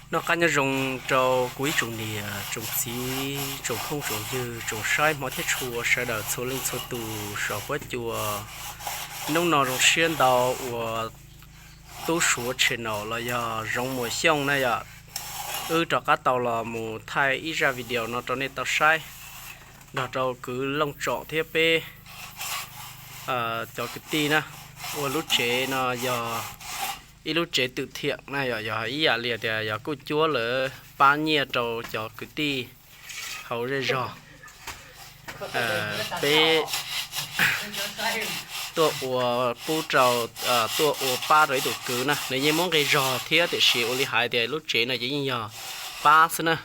Noj qab nyob zoo rau kuv ib tsoom niam tsoom txiv, tsoom phooj tsoom ywg, tsoom saib hmov thiab tshua sawv daws txhua leej txhua tus saum huab cua. Hnub no zoo siab ntau uas Tub Suav channel los yog Zoov Muas Xyooj na yom, wb rov qab tau los mus thaij ib zaj video no rau nej tau saib nrog rau kwv Looj Tsom thiab peb cov kwv tij na. Ua lub tsev no yog ib lub tsev twm thiam na yom, yog ib yam li tias yog kuj cuab lawv pab nyiaj rau cov kwv tij hauv zej zog. Peb tuaj ua pub rau, tuaj ua pab rau ib tug kwv na, nws yeej muab nqi zog thiab tiam sis ua li hais tias lub tsev no ces yeej yog pab xwb na.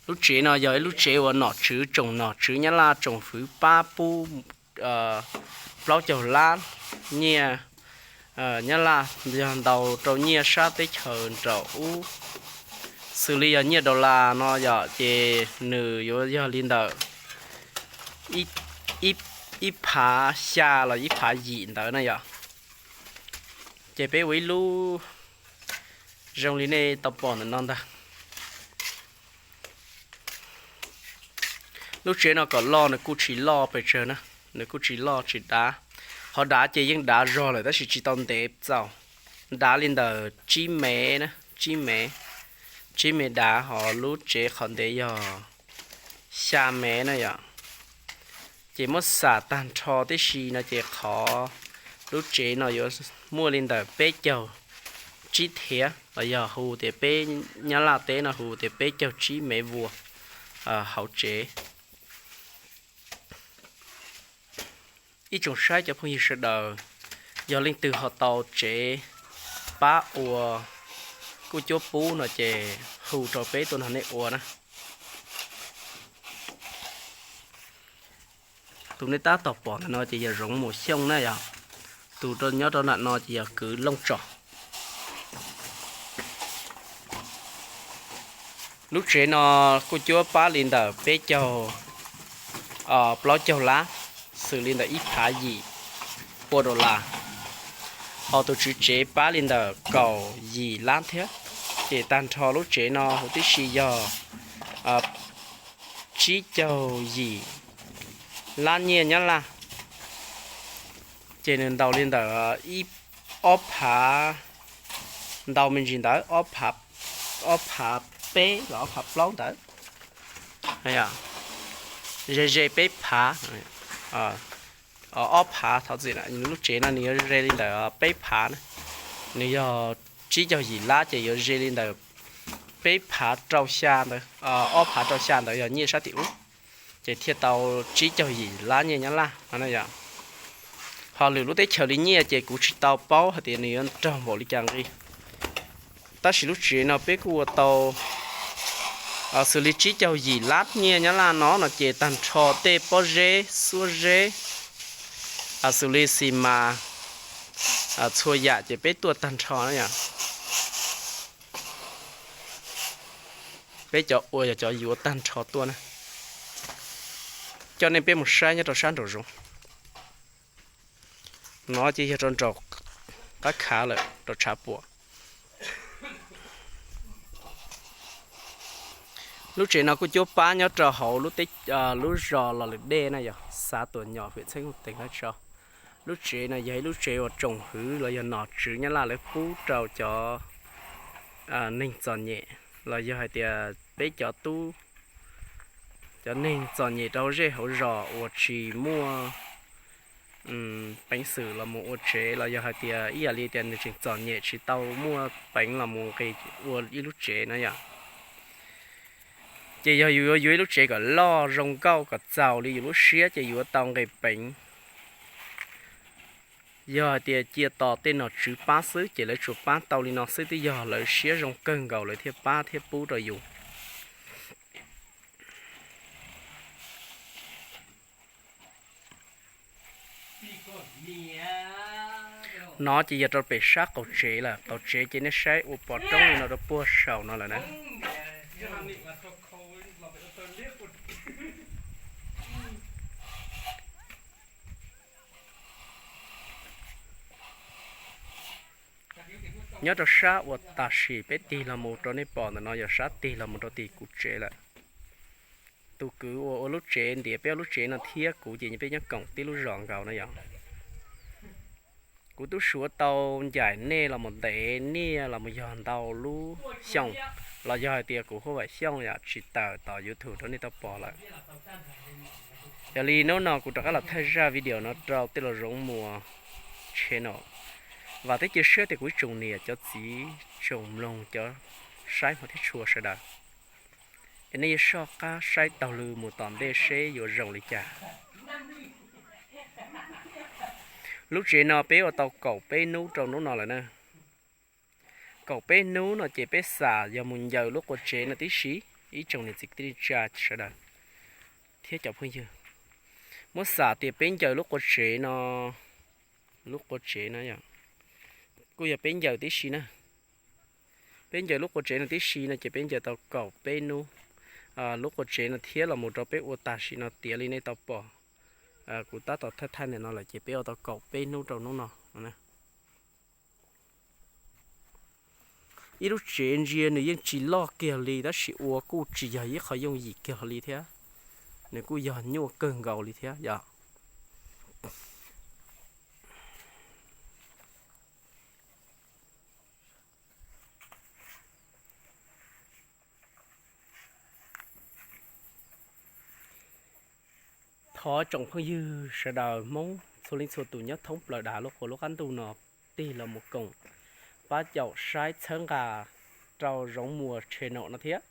Lub tsev no yog ib lub tsev uas nom tswv, tsoom nom tswv Nyab Laj tsoom hwv pab pub plaub caug lab nyiaj Nyab Laj, yog ntaus rau nyiaj sab teb chaws nraum ub. Xws li yog nyiaj dollar no yom, ces nws yuav yog li ntawm ib phav xya los ib phav yim ntawd na yom. Ces peb ua ib lub zoo li nej tau pom ntawm no ntag. Lub tsev no kom loj nws kuj tsis loj pes tsawg na, nws kuj tsis loj tsis dav. Qhov dav ces yeej dav zog lawm tab sis tsis tau ntev txaus. Dav li ntawm tsib mev na, tsib mev, tsib mev dav, ho lub tsev qhov ntev yog xya mev na yom. Ces muab xam tag nrho tib si no ces qhov lub tsev no yuav muaj li ntawm peb caug tsib thiav los yog hu tias peb Nyab Laj teb no hu tias peb caug tsib mev vuas hauv tsev. Ib tsoom saib cov phooj ywg sawv daws, yog leej twg ho tau tsev pab ua kuj cuab pub no ces hu rau peb tuaj nrog nej ua na. Tus nej tab tom pom ntawm no ces yog Zoov Muas Xyooj na yom. Tus nyob rau nram no ces yog kwv Looj Tsom. Lub tsev no kuj cuab pab li ntawm peb caug, plaub caug lab, xws li ntawm ib phav yim pua dollar. Ho tus tswv tsev pab li ntawm kaum yim lab thiab. Ces tag nrho lub tsev no huv tib si yog tsib caug yim lab nyiaj Nyab Laj. Ces nws ntaus li ntawm ib, ob phav, ntau me ntsis ntawd, ob phav peb los ob phav plaub ntawd, ze ze peb phav, ob phav, thov txim, lub tsev no nws yuav ze li ntawm peb phav na. Nws yog tsib caug yim lab ces yuav ze li ntawm peb phav rau xya ntawd, ob phav rau xya ntawd yog nyiaj sab tim ub, ces thiaj tau tsib caug yim lab nyiaj Nyab Laj no yom. Ho lwm lub teb chaws li nyiaj ces kuv tsis tau paub hais tias nws yuav raug npaum li cas nqi. Tab sis lub tsev no peb kuj ua tau xws li tsib caug yim lab nyiaj Nyab Laj no no ces tag nrho tej pob zeb xuab zeb, xws li xi mas, txhua yam ces peb tuaj tag nrho na yom. Peb cov ua yog cov yuav tag nrho tuaj na. Coj nej peb mus saib nyob rau sab nraum zoov. No ces yog rau nraum qab khav lawm rau tshav puam. Lub tsev no kuj cuab pab nyob rau hauv lub teb, lub zos Los Lwm Dej na yom, xav Tuam Nyom, hwm Txheeb Teem Hab Tsau. Lub tsev no yog ib lub tsev uas tsoom hwv los yog nom tswv Nyab Laj lawv pub rau cov neeg txom nyem, los yog hais tias peb cov tub, cov neeg txom nyem rau hauv zej hauv zos uas tsis muaj peev xwm los mus ua tsev, los yog hais tias ib yam li tias nws tseem txom nyem tsis tau muaj peev los mus nqis ua ib lub tsev na yom. Ces yog yus yuav yuav ib lub tsev kom loj zoo nkauj kom txaus li yus lub siab ces yuav tau nqis peev. Yog hais tias cia tos tej nom tswv pab xwb ces lawv tsuas pab tau li no xwb, twb yog lawv siab zoo kawg nkaus lawv thiaj pab thiab pub rau yus. No ces yog rau pem sab qaum tsev lawm, qaum tsev ces nej saib ua pov roob li no rau puag saum no lawm na. Nyob rau sab uas tam sim peb tig los mus rau nej pom ntawm no yog sab tig los mus rau tim kuv tsev lawm. Tus kwv uas ua lub tsev ntiav peb ua lub tsev no thiab kuv ces peb nyob koom tib lub zos nkaus no yom. Kuv twb suav tau ncaim nej los mus ntev niaj los mus yog ntau lub xyoo, los yog hais tias kuv huaj vam xyooj yom, tsis tawm tom YouTube rau nej tau pom lawm. Yog li hnub no kuv rov qab los thaij zaj video no rau tej los Zoov Muas channel. Vam thiab cia siab tias kuv ib tsoom niam cov txiv tsoom mloog cov saib hmov thiab tshua sawv daws, es nej yuav soj qab saib taug lw mus tom ntej seb yuav zoo li cas. Lub tsev no peb ua tau kaum peb hnub rau hnub no lawm na. Kaum peb hnub no ces peb xam yog mus ncaws lub qua tsev no tib si, ib tsoom niam txiv kwv tij neej tsa sawv daws thiab cov phooj ywg. Muab xam tias peb ncaws lub qua tsev no, lub qua tsev no yog, kuj yog peb ncaws tib si na. Peb ncaws lub qua tsev no tib si no ces peb ncaws tau kaum peb hnub lub qua tsev no thiab los mus rau peb ua tam sim no tiav li nej tau pom. Kuv tab tom thaij thaij ntawm no lawm ces peb ua tau kaum peb hnub rau hnub no. Ib lub tsev ntsia nws yeej tsis loj kiag li tab sis ua kuj tsis yog ib qho yooj yim kiag li thiab. Nws kuj yog nyuaj kawg nkaus li thiab yom. Thov tsoom phooj ywg sawv daws Hmoob txhua leej txhua tus nyob thoob plaws dav lub qab ntuj no tig los mus koom pab caum saib txhawb nqa rau Zoov Muas channel no thiab.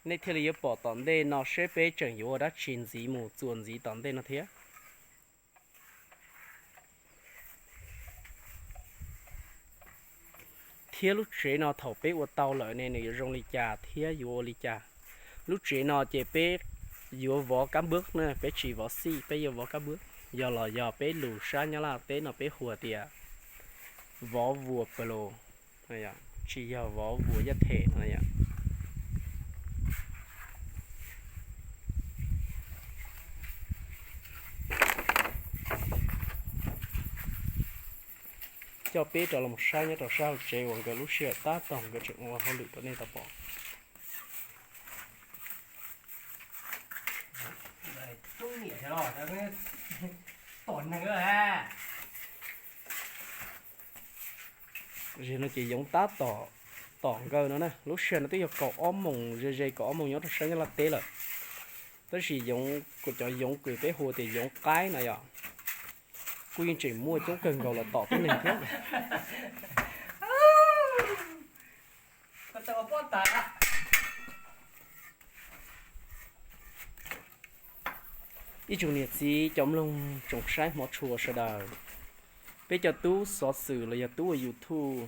Nej thiaj li yuav pom tom ntej no seb peb tseem yuav ua dab tsi ntxiv mus txuas ntxiv tom ntej no thiab. Thiab lub tsev no thaum peb ua tau lawm ne nws yuav zoo li cas thiab yuav ua li cas. Lub tsev no ces peb yuav vov kab npwb na, peb tsis vov xij, peb yuav vov kab npwb. Yog los yog peb lus sab Nyab Laj teb no peb hu tias vov vuas plo, tsis yog vov vuas yaj them no. Coj peb rov los mus saib nyob rau sab hauv tsev uas nkawd lub sij hawm tab tom nkawd tseem ua hauj lwm rau nej tau pom. Zem no ces yoov tab tom tom nkawd no na, lub sij hawm no twb yog kaum ob moos ze ze kaum ob moos nyob rau sab Nyab Laj teb lawm. Tab sis yoov, kuv cov yoov kws peb hu tias yoov qaib no yom, kuj yeej tseem muaj coob kawg nkaus los tom tib neeg thiab. Ib tsoom niam txiv cov mloog tsoom saib hmov tshua sawv daws, peb cov tub xov xwm los yog tub ua YouTube,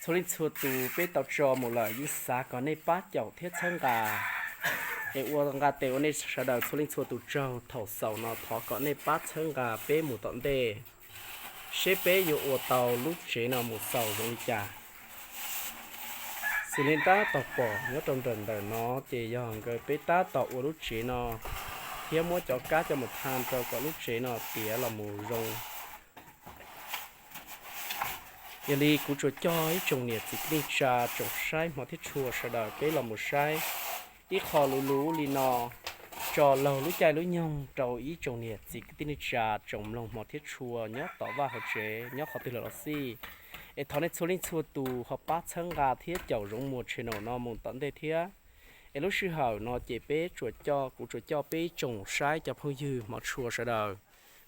txhua leej txhua tus peb tau tso mus lawm yeej xav kom nej pab caum thiab txhawb nqa, es ua nqa tes ua nej sawv daws txhua leej txhua tus tsaug. Thaum xaus no thov kom nej pab txhawb nqa peb mus tom ntej, seb peb yuav ua tau lub tsev no mus xaus zoo li cas. Xws li tab tom pom nyob rau nram ntawm no ces yog nkawd peb tab tom ua lub tsev no thiab muab cov kab coj mus tha rau kom lub tsev no tiav los mus zoo. Yog li kuv tsuas coj ib tsoom niam txiv kwv tij neej tsa tsoom saib hmov thiab tshua sawv daws peb los mus saib ib qho luv luv li no, tso laug lub caij lub nyoog rau ib tsoom niam txiv kwv tij neej tsa tsoom mloog hmov thiab tshua nyob tom vaj hauv tsev nyob qhov twg lawm los xij, es thov nej txhua leej txhua tus ho pab txhawb nqa thiab caum Zoov Muas channel no mus tom ntej thiab. Es lub sij hawm no ces peb tsuas coj, kuv tsuas coj peb ib tsoom saib cov phooj ywg hmov tshua sawv daws,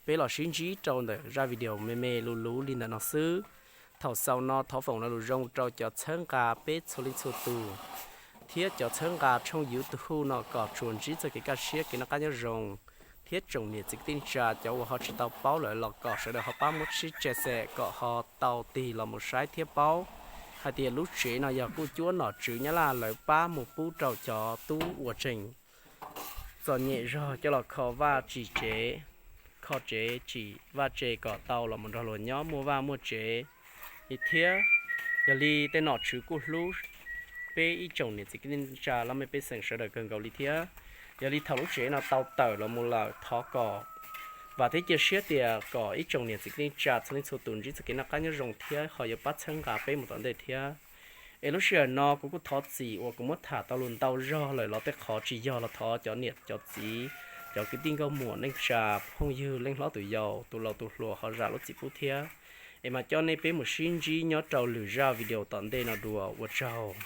peb los sib ntsib rau ntawm zaj video me me luv luv li ntawm no xwb. Thaum xaus no thov foom lo lus zoo rau cov txhawb nqa peb txhua leej txhua tus, thiab cov txhawb nqa tshooj YouTube no kom tsuas ntsib txoj kev kaj siab kev noj qab nyob zoo, thiab tsoom niam txiv kwv tij neej tsa cov uas ho tsis tau paub lawm los kom sawv daws ho pab muab sib tse xem kom ho tau tig los mus saib thiab paub hais tias lub tsev no yog kuj cuab nom tswv Nyab Laj lawv pab mus pub rau cov tub uas tseem txom nyem zog coj los kho vaj tsim tsev, kho tsev tsim vaj tse kom tau los mus nrog luag nyob muaj vaj muaj tsev li thiab. Yog li tej nom tswv kuj hlub peb ib tsoom niam txiv kwv tij neej tsa laj mej pej xeem sawv daws kawg nkaus li thiab. Yog li thaum lub tsev no tau tawm los mus lawm thov kom Vam thiab cia siab tias kom ib tsoom niam txiv kwv tij neej tsa txhua leej txhua tus ntsib txoj kev noj qab nyob zoo thiab ho yuav pab txhawb nqa peb mus tom ntej thiab. Es lub sij hawm no kuv kuj thov txim uas kuv muab tham tau lus ntau zog lawm los tej qhov tsis yog los thov cov niam cov txiv, cov kwv tij nkauj muam neej tsa, phooj ywg leej hlob tus yau, tus laus tus hluas ho zam lub txim pub thiab. Es mas coj nej peb mus sib ntsib nyob rau lwm zaj video tom ntej no dua, ua tsaug.